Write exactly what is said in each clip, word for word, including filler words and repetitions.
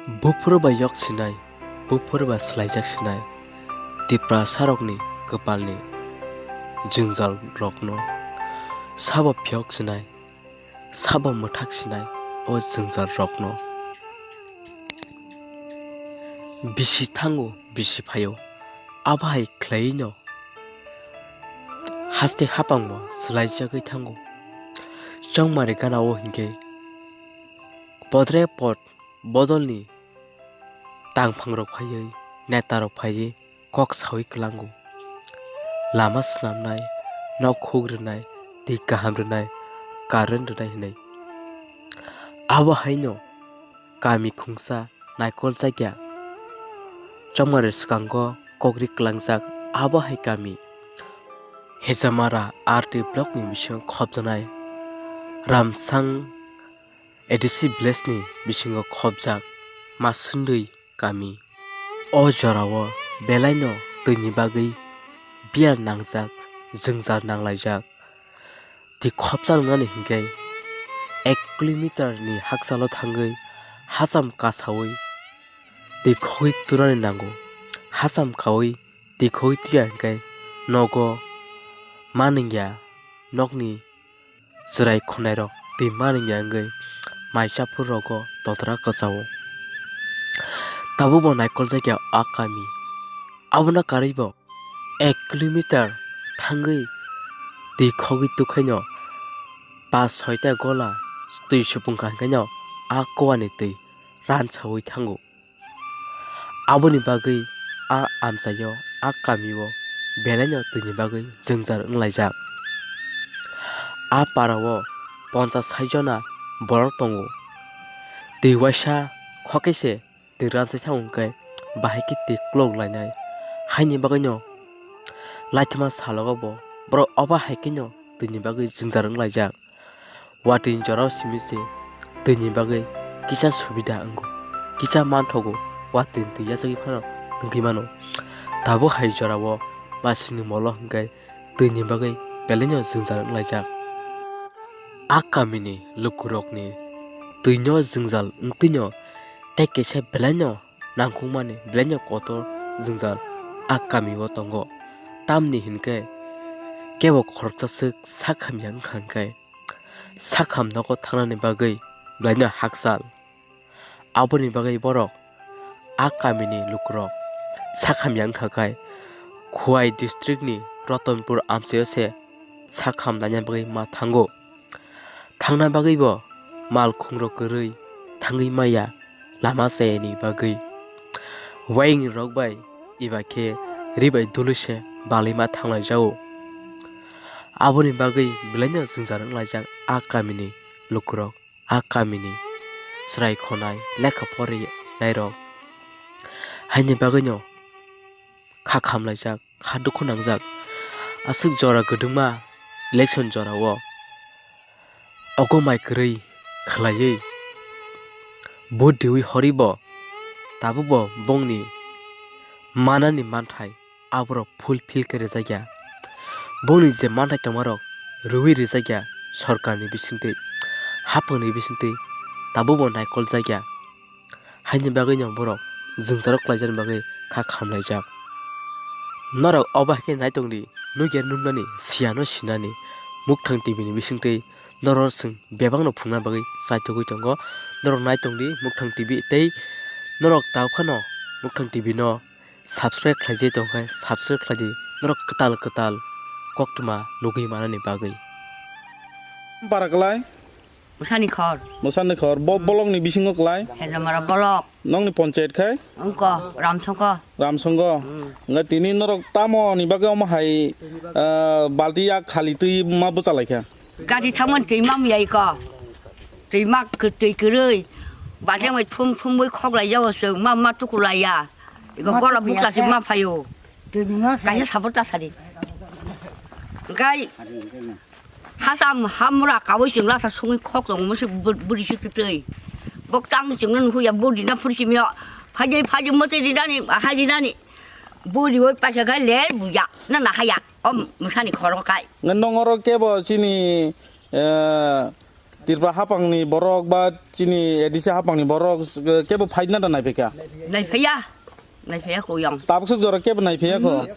Buphuru bai yok sinai, buphuru bai swlaijak sinai, Tiprasarokni kwpalni jwngjal rokno sabo phiyok sinai, sabo mwthak sinai o jwngjal rokno. Bisi thango, bisi phaio, abo hai khlaiwino haste hapangbo swlaijagwi thango. Chongmari ganao hinkhe podre pod bodolni tangphangrok phaiwi, netarok phaiwi kok sawi kwlango. Lama swnamnai, nok huk rwnai, twi kaham rwnai, current rwnai hinwi. Abo haino kami khungsa naikol jakya. Chongmari swkango kokri kwlangjak abo hai kami. Hejamara R T block ni bisingo khopjaknai Ramsang A D C village ni bisingo khopjak Masundwi kami. O jorao belaino twini bagwi biar nangjak, jwngjal nanglaijak. Twi khopjal wngnani hinkhe ek kilometer ni hakchalo thangwi hacham kasawi twi khogwi tunani nango. Hacham kawi twi khogwi twiya hinkhe nogo manwngya, nokni chwrai khonairok twi manwngya wngwi mai chaphur rogo totra kwchao. Tabukbo naikol jakya a kami. Abono karwibo ek kilometer thangwi twi khogwi tukhaino pas soita gola twi supungkha hinkhaino a kuani twi ransawi thango. Aboni bagwi a amchaio, a kamio belaino twini bagwi jwngjal wnglaijak. A parao ponchas sai jona borok tongo. Twi waisa khokhe se twi ranchai thang hwnkhe bahai khe twi klok lainai. Haini bagwino laithima salogo bo borok obo hai kheno twini bagwi jwngjal wnglaijak. Watwi jorao simi se twini bagwi kisa subida wngo, kisa manthogo, watwi twi yachagwi phano wngwi mano. Tabuk hai jorao masini molo hwnkhe twini bagwi belaino jwngjal wnglaijak. A kamini lukurokni twino jwngjal wngtwino tei kaisa belaino nangkukmani belaino kotor jwngjal a kamio tongo. Tamni hinkhe kebo khoroksa swk sak hamya wngkha hinkhe sakham nogo thangnani bagwi belaino hakchal. Aboni bagwi borok a kamini lukurok sakham yang kha khai Khowai district ni Ratanpur amchaio se sakham naina bagwi ma thango. Thangna bagwi bo mal khungrok kwrwi thangwi maya lama chayani bagwi. Wayeng rok bai eba khe ri bai dului se balwi ma thanglai jao. Aboni bagwi belaino jwngjal wnglaijak a kamini lukurok, a kamini chwrai khonai lekha porinairok. Haini bagwino kha khamlaijak, kha dukhu nangjak. Aswk jora kwdwkma election jorao ogo mai kwrwi khwlaiwi vote riwi horwi bo tabukbo bongni manani manthai aborok fulfill khe rijakya. Bongni je manthai tongmarok rwui rijakya sorkarni bisingtwi, haphangni bisingtwi, tabukbo naikol jakya. Haini bagwino borok jwngjal khlaijani bagwi kha khamlaijak. Norok obo hai khe naitongdi, nukya nuknani, siyano sinani, Mukthang T V ni bisingtwi norok chwng bebakno phungna bagwi chaithogwi tongo. Norok naitongdi Mukthang T V tei norok tabuk phano Mukthang T V no subscribe khlaijak tongkhe subscribe khlaidi, norok kwtal kwtal koktwma nugwi manani bagwi. Para kwlai? Bwsani khor. Bwsani khor. Bo bolokni bisingo kwlai? Hejamara bolok. Nokni ponchayat khai? Wngkha, Ramsongkho. Ramsongkho. Hmm. Hwnkhe tini norok tamoni bagwi omo hai, ah, balti yak khali twi ma bwchalaikha? Gari thangmani twi ma miyai kho. Twi ma kwtwi kwrwi. Balti bai thum thum bai khoklai jao se ma ma tukulaiya. Iko gola bukla se ma phaio. Twi ni ma se. Kaisa sabur ta sari. Gai. Hacham hamura kawi chwng lasa songwi khok tongo mose buri se kwtwi. Bok tang chwngno nuhuya buri na phuri simyo. Phaidi phaidi mote rinani, hai rinani. Buri oi paisa gai le buya. Na na haya. O musani khoro kai. Ngan nongoro kebo chini, eh, Tripura hapangni borok ba chini A D C hapangni borok, eh, kebo phaina da naiphai kha? Naiphaiya. Naiphaiya ko yang. Tabuk swk jora kebo naiphaiya kho?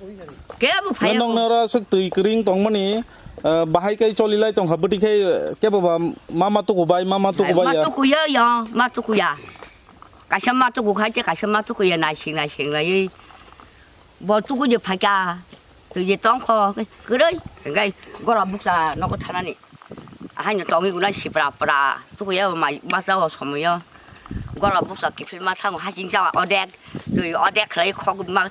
Kebo phaiya Nong ko. Nora swk twi kring tongmani, eh, bahai kai choli lai tongkha bwtwi khai, eh, kebo ba mama tuku bai, mama tuku bai Ma ya. Tukuya ya, ma tukuya. Kaisa ma tuku khai che, kaisa ma tukuya naising, naising lai. Bo tuku je phaikha, twi je tongkho, kwrwi, hwnkhe gora buksa nogo thanani. Ahaino tongwi gwnai sipra pra, tukuya mai masa o somoyo. Gora buksa kiphil ma thango, hasing jaga odek, twi odek khlai khok ma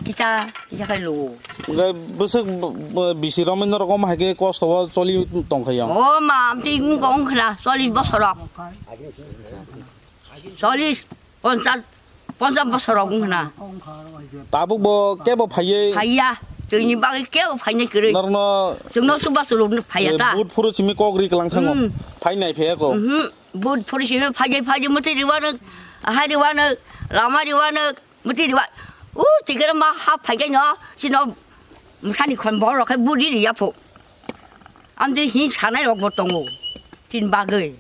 kisa, kisa khai lugo. Hwnkhe bwswk b-, b-, bisi romwi norok omo hai khe kosto o choli tongkha yang? O ma, amtwi wngkha wngkhna, chollish bosorok. Chollish, ponchas, ponchas bosor rok wng khna. Tabuk bo kebo phaiye? Phaiya, chwngni bagwi kebo phainai kwrwi. Norokno, chwngno chubachu rok phaiya eh, ta. But phuru simi kok ri kwlang thango. Hmm. Phainai phaiya ko. Mhm. But phuru simi phaijai phaijai mwtwi riwano, ahai riwano, lama riwano, mwtwi riwa. U tikere ma ha phaijaino, sino mwsani khon bor rok khai but ri riya pho. Amtwi hin sanai rok bo tongo, tin bagwi.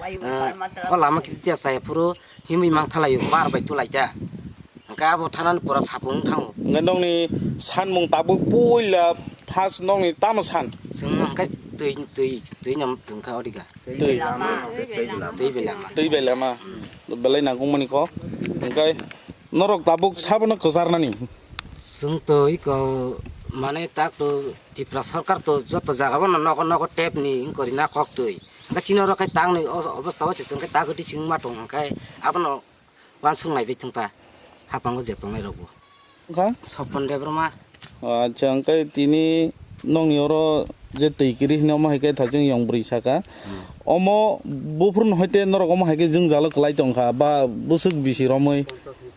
Eh, o lama kiti tiya chaya phuru himwi mang thalaio, bar bai tulai ta. Hwnkhe abo thanani pura sapung wng thango. Hwnkhe nokni sanmung tabuk puila first nokni tamo san? Chwng hwnkhe twi, twi, twi no chwng kha odika. Twi. Twi bai lama. Twi bai lama. Belai nangkukmani kok. Hwnkhe norok tabuk sabono kwcharnani? Chwng to iko mane tak to Tripura sarkar to joto jaga bono nogo nogo tap ni wngkori na kok twi. Hwnkhe chini oro khe tang ni o-, obostha o se chwng khe tak oti chwng ma tong hwnkhe abono uansuk nai bai thung ta hapango je tongnai rok bo. Wngkha? Sopon Debbarma. Acha, hwnkhe tini nokni oro je twi kiri hwnwi omo hai khe thaching yong bwrwi saka. Hmm. Omo buphuru no hoite norok omo hai khe jwngjalo kwlai tongkha ba bwswk bisi romwi?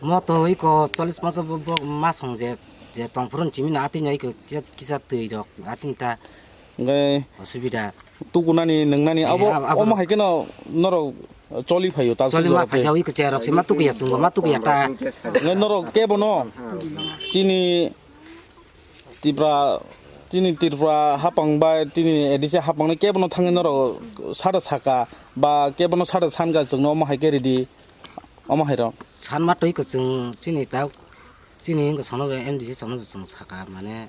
Mo to iko chollish ponchas bo, bo ma song je, je tongphuru chimi na atwi no iko kisa, kisa twi rok atwi ta. Hwnkhe osubida. Tukunani, nwngnani, eh, abo, abo, abo omo hai kheno norok choli phaio, ta choli ma phaisa, wi kwchai rok se ma tukuya, chwngbo ma tukuya ta. Hwnkhe norok kebono chini Tripura, chini Tripura hapang bai, chini A D C hapangno kebono thangwi norok sada saka, ba kebono sada sanka chwngno omo hai khe ridi, omo hai rok. San ma twi kwchwng chini ta, chini wngkha sono bai M D C sono bai chwng saka mane.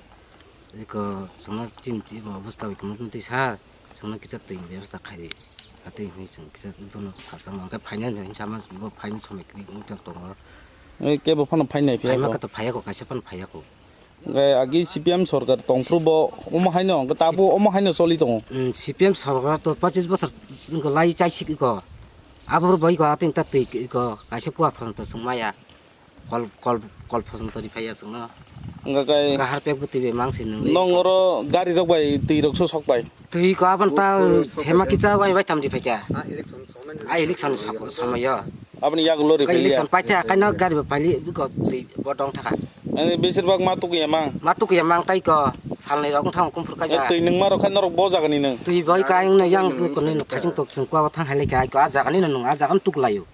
Eko chwngno chini twi bo obostha bai kwmwtwi sar, chwngno kisa twi ni bebosta khaidi. Atwi hwnwi chwng kisa bono sajak nang khe phainani hinwi sama bo phainani somoi kwrwi wng tongo. Ei kebo phano phainai phiya kho. Phaima khe to phaiya kho, kaisa phano phaiya kho. Hwnkhe agi C P M sorkar tongphuru bo omo haino, hwnkhe tabuk omo haino choli tongo. Hmm, C P M sorkar to pochis bosor lai chaisik iko. Aboro bo iko atwi ta twi iko, kaisa kuwa phano to chwng maya. Kol, kol, kol phoson tori phaiya chwngno. Wngkha kai. Wngkha harpek bo twi bai mang se nungwi. Nong oro gari rok bai twi rok so sok bai. Twi ko abon ta sema kicha bai bai tam di phaikha. A election sok, somoyo. Aboni yagulo ri phaiya. Election paitha kaino gari bo paili ko twi bo dong thaka. Ani besir bak ma tukuya mang. Ma tukuya mang tai ko salnwi rok wngthang kumphur kai. Eh, ba. Twi nungma rok khai norok bo jaga ni nung. Twi bai ka ayang no yang ko no thasing tok chwng kwa thang hai lai ka ko a jaga ni no nung a jaga no tuklaio.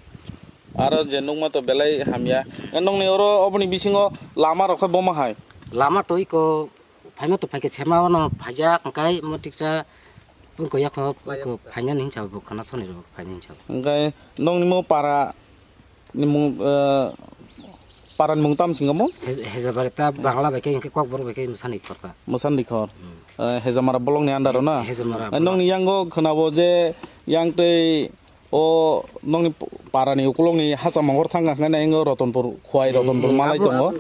Aro je nukma to belai hamya. Nokni oro oboni bisingo lama rok khe boma hai. Lama to iko phaima to phaikhe sema ono phaijak hwnkhe mo tiksa pungko yakho pungko phainani hinsa bo khana soni rok phainani hinsa. Hwnkhe nokni mo para ni mung, eh, para ni mung tam singo mo? Hez-, Hezabari ta Bangla bai khe hwnkhe Kokborok bai khe Mwsani Khor ta. Mwsani Khor. Hmm. Eh, Hezamara bolong ni under o na? Hezamara eh, bolong. Nokni yango khwnabo je yang tei O nokni parani ukulokni hacham hongkhor thangkha hwnkhe na, ingo Rotonpur, Khwai Rotonpur malai tongo.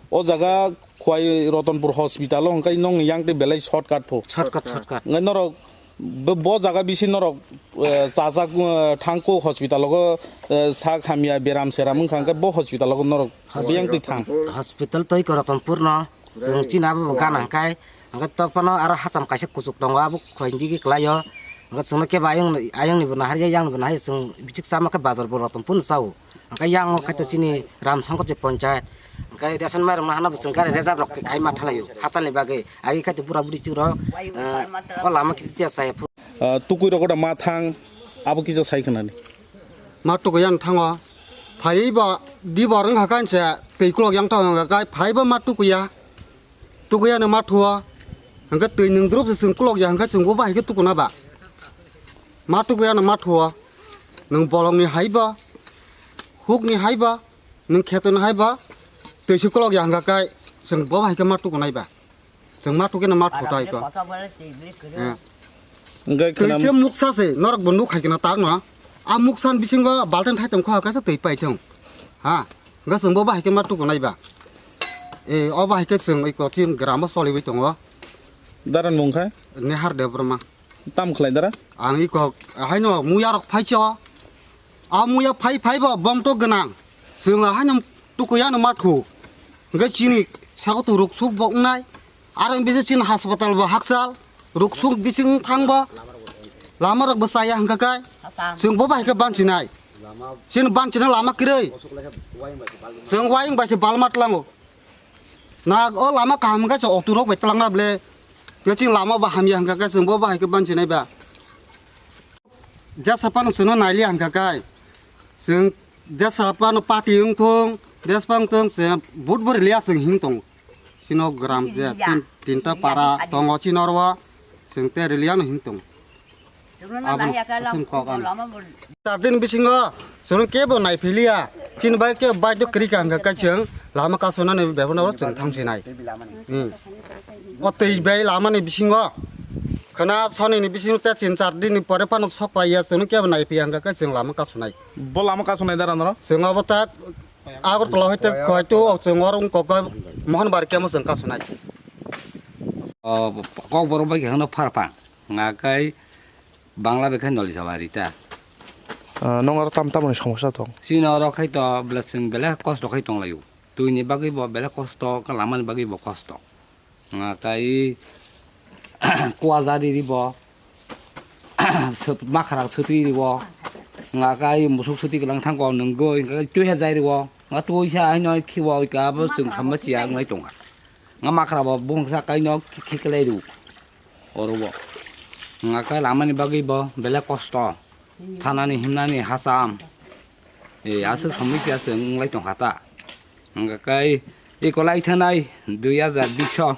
O jaga Khwai Rotonpur hospital o hwnkhe nokni yang tei belai shortcut pho. Shortcut, shortcut. Hwnkhe norok bo, bo jaga bisi norok, eh, chajak, eh, thangkuk hospital o, eh, sak hamya beram seram wngkha hwnkhe bo hospital o norok biyang twi thang. Hospital tei Rotonpur no. Chwng chini abo bo gana hwnkhe, hwnkhe to phano aro hacham kaisa kuchuk tongo, abo khoindigi kwlaio. Hwnkhe chwngno kebo ayang, ayangni bo naharya, yangni bo naharya, chwng bichik chama khe bazar bo Rotonpur no chao. Hwnkhe yang o khaito chini Ram Songkor je ponchayat. Hwnkhe ration mairung no hana bo chwng gari reserve rok khai ma thalaio, hachalni bagwi. Agi khaito bura buri chwng rok, eh, o lama kiti tiya chaya phu. Ah, tukui rok da ma thang, abo kisa sai khwnani. Ma tukui yang thango. Phaiwi bo di bo rwng kha kainse twi kulok yang tong kha kai phaibo ma tukuya. Tukuya no ma thuo. Hwnkhe twi nwng drop se chwng kulok ya hwnkhe chwng bo bahai khe tukuna ba? Ma tukuya no ma thuo. Nwng bolong ni hai ba, huk ni hai ba, nwng kheto ni hai ba, twi se kulok ya hwnkha khe chwng bo bahai khe ma tukunai ba? Chwng ma tukhe no ma thutai ko. Hwnkhe Twi khwnam- se muksa se norok bo nuk khai khe no tak no. A muksa ni bisingo balten thai tong kho kaisa twi pai thung. Ha, hwnkhe chwng bo bahai khe ma tukunai ba? E, o bahai khe chwng iko chini gram o choliwi tongo. Daran mung khai? Nehar Debbarma. Tam khlai dara? Ang iko haino muya rok phaicho. A muya phai phai bo bom to gwnang. Chwng haino tukuya no ma thu. Hwnkhe chini sago to ruksuk bo wngnai. Aro bisi chini hospital bo hakchal. Ruksuk bising thang bo. Lama rok bo chaya hwnkha kai. Chwng bo bahai khe bansinai. Chini bansina lama kwrwi. Chwng wayung bai se balma tlango. Na o lama kaham hwnkhe se auto rok bai tlangna ble. Yo chini lama bo hamya hwnkha khe chwng bo bahai khe bansinai ba. Jesa phano chwngno nailiya hwnkha khe chwng jesa phano party wng thung, jesa phano thung se vote bo riliya chwng hing tongo. Chino gram je tin, tinta para tongo chino oro chwng te riliya no hing tongo. Aboni kusun kok ano. Char din bisingo chwng kebo naiphiliya. Chini bai khe baidhyo kwrwi ka hwnkha khe chwng lama kasonani bebano chwng thangsinai. Hmm. O twi bai lamani bisingo khwna sonini bisingo tei chin char dinni pore phano sok paiya chwng kebo naiphiya hwnkha khe chwng lama kasonai. Bo lama kasonai dara norok? Chwng obo tak Agartala hoite koitu chwng oro wngkok Mohanbari kemo chwng kasonai. O, Kokborok bai khe hwno Pharpang. Nga kai Bangla bai khe Nolisabari ta. Ah, nong aro tam tamoni somosya tong? Chini oro khai to bela chwng belai kosto khai tong laio. Twi ni bagwi bo belai kosto, khe lama ni bagwi bo kosto. Nga kai kuwa jari ribo, makhara swtwi ribo. Nga kai musuk swtwi kwlang thango nungwi, nga kai twi ha jai ribo. Nga twi sa haino khibo, ika bo chwng khamma chiya wnglai tongkha. Nga makhara bo bungsa kaino khiklai rw. Oro bo. Nga kai lama ni bagwi bo belai kosto. Thanani himnani hacham. E, aswk somoi se aswk wnglai tongkha ta. Nga kai ekolai thanai dui hajar bish o.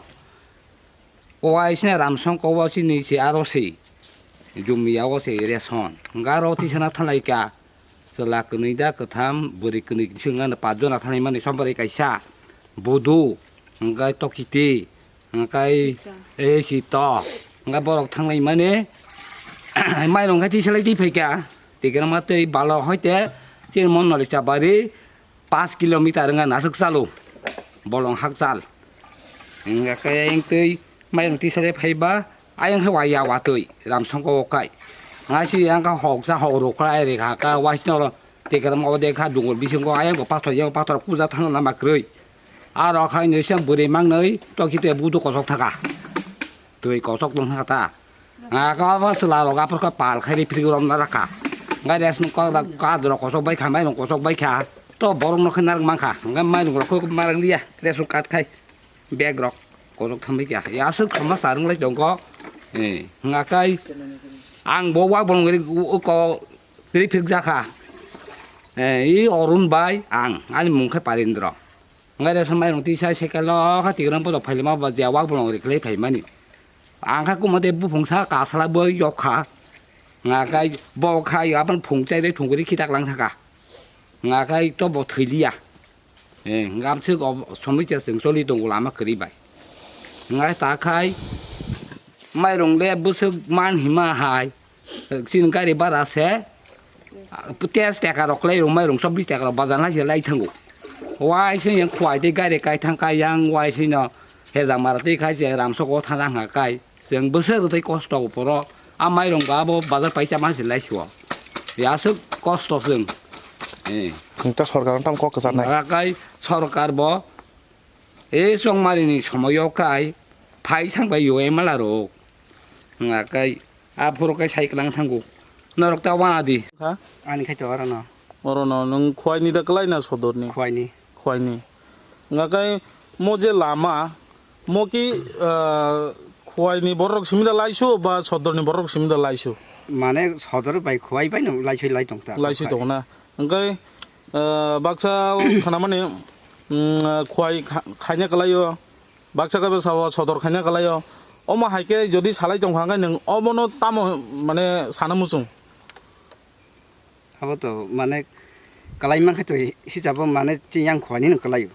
O aisne Ramsong kobo sini se aro se. Jumia o se ration. Nga aro tisana thanai ka. Chwla kwnwi da kwtham, bwrwi kwnwi swngo ano pach jona thanglaimani, Sombari kaisa, Budu, hwnkhe Tokiti, hwnkhe Sita. E Sita, hwnkhe borok thanglaimani, mairung khe tisalai twi phaikha, Tikirma tei Balo hoite chini Mon Nolisabari, paanch kilometer wngkha naswk chalo, bolong hakchal. Hwnkhe khe twi mairung tisalai phaiba, ayang khe waiya watwi, Ramsongko o kai. Nga si yang kha hoksa hok rok khlai rikha kha, waisno oro Tikirma o dekha dungur bisingo ayang bo pathor, yang pathor puja thangna nama kwrwi. Aro khai nirisa bwrwi mangnwi toki tei budu kosok thaka. Twi kosok tong thaka ta. Nga kha ba chwla rok aphor kha pal khai ri phirigwi romna rakha. Nga res mung kok rak kadrok kosok bai kha, mairung kosok bai kha. To borok no khe narwk mankha. Nga mairung rok khe narwk liya, res mung kat khai. Bag rok kosok thambai kha. Ya aswk khama sa rwng lai tongkho. Eh, nga kai ang bo wak bolong ri ko ri phik jakha. Eh, i Orun bai ang, ani mung khe Parindro. Ngai re samai rong tisa cycle o kha tigrang bodo phailima ba je wak bolong ri khlai phaimani. Ang kha kuma de buphung sa kasala bo yok kha. Nga kai bo khai apan phung chai re thung ri khitak lang thaka. Nga kai to bo thwi liya. Eh, ngamswk ob-, somoi cha chwng choli tongo lama kwrwi bai. Nga ta khai mairung le bwswk man hima hai. Chini gari bara se, ah, tes teka rok le rung mairung chobbish teka rok bajan hai se lai thango. Wai se yang khwai tei gari kai thang kai yang wai se no hejak mara tei khai se Ramsok o thana hwnka kai. Chwng bwswk tei kosto o poro. A mairung ba bo bazar paisa ma se lai sio. Ya aswk kosto chwng. Eh. Nokta sorkar no tam kok kwcharnai. Nga kai sorkar bo, eh, chongmari ni somoyo kai phai thang bai yo M L A rok. Nga kai aphuru kai sai kwlang thango. Norok ta wana di. Ha? Ani khai to oro no. Oro no nwng khwai ni da kwlai na sodor ni? Khwai ni. Khwai ni. Nga kai mo je lama, mo ki, ah, khwai ni borok simi da laisu ba sodor ni borok simi da laisu? Mane sodor bai khwai bai no laisui lai tong ta. Laisui tong na. Hwnkhe, ah, baksa khanamani, mm, khwai kha-, khaina kwlaio, baksa kaiba sao sodor khaina kwlaio, Omo hai khe jodi salai tongkha hwnkhe nwng obono tamo mane sana muchung? Abo to mane kwlai mankhe to hisabo mane chini yang khwani no kwlaio.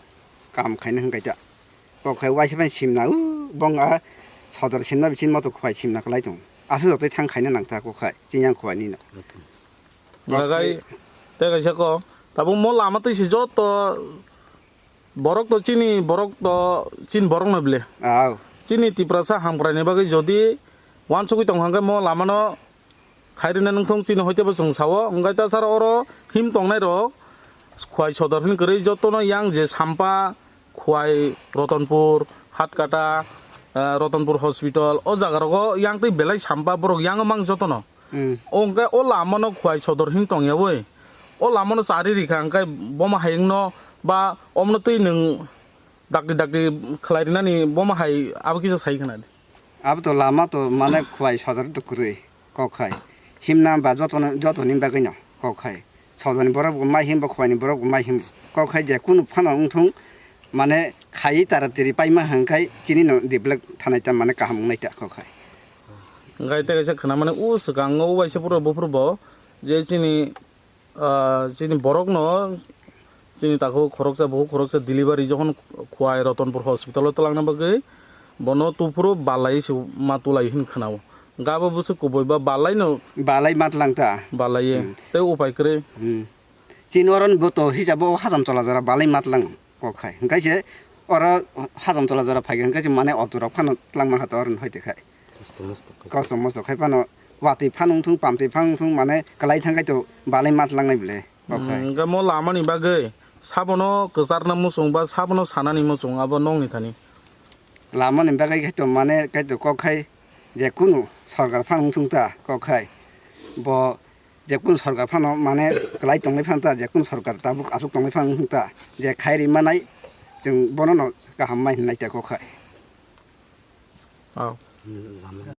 Kam khaina hwnkhe ta. Kok khai waisa bai simna u bong a sodor simna bisin moto khwai simna kwlai tong. Aswk jotoi thang khaina nang ta kok khai chini yang khwani no. Hwnkhe tei kaisa kok tabuk mo lama twi se joto borok to chini borok to chini borok no bile. Aw. Chini Tiprasa hamkrai ni bagwi jodi wansugwi tong hwnkhe mo lama no khairina nungthung chini hoite bo chwng sao. Hwnkhe ta sar oro him tongnai rok khwai sodor hin kwrwi jotono yang je Sampa, khwai, Rotonpur, Hatkata, eh, Rotonpur hospital, o jaga rogo yang twi belai Sampa borok yang mang jotono. Hmm. O hwnkhe o lama no khwai sodor hin tong yawi. O lama no chari rikha hwnkhe bomo hayung no ba omono twi nwng dakti dakti khlai rinani bomo hai abo kisa sai khna di. Abo to lama to mane khwai sodor to kwrwi kok khai. Himna ba joto, jotoni bagwi no kok khai. Sodoni borok bo mai himbo, khwai ni borok bo mai himbo. Kok khai je kunu phano wngthung mane khai taratiri paima hwnkhe chini no develop thanai ta mane kaham wngnai ta kok khai. Hwnkhe tei kaisa khna mane o swkang o waisa phuru buphuru bo je chini Ah, chini borokno, chini takhuk khoroksa, bukhuk khoroksa delivery jokhon Khwai Rotonpur hospital o twlangna bagwi bono tuphuru balai se ma tulai hin khwnao. Gabo bwswk kubui ba balai no Balai matlang ta. Balai ye. Hmm. Tei upai kwrwi. Hmm. Chini oro ni bo to hisabo hajam chola jora balai matlang. Kok khai. Hwnkhe se oro hajam tola jora phaikhe hwnkhe se mane auto rok phano twlangma kha to oro hoi twi khai. Kosto mosto khai. Kosto mosto khai phano watwi phano wngthung, pamtwi phano wngthung, mane kwlai thang khai to balai ma twlangnai bwle. Kok khai. Hmm, hwnkhe mo lama ni bagwi sabono kwcharna muchung ba sabono sanani muchung abo nokni thani. Lama ni bagwi khai to mane khai to kok khai je kunu sorkar phano wngthung ta kok khai. Bo je kunu sorkar phano mane kwlai tongnai phano ta, je kunu sorkar tabuk aswk tongnai phano wngthung ta, je khai ri manai chwng bono no kaham mai hwnwi naitha kok khai. Oh.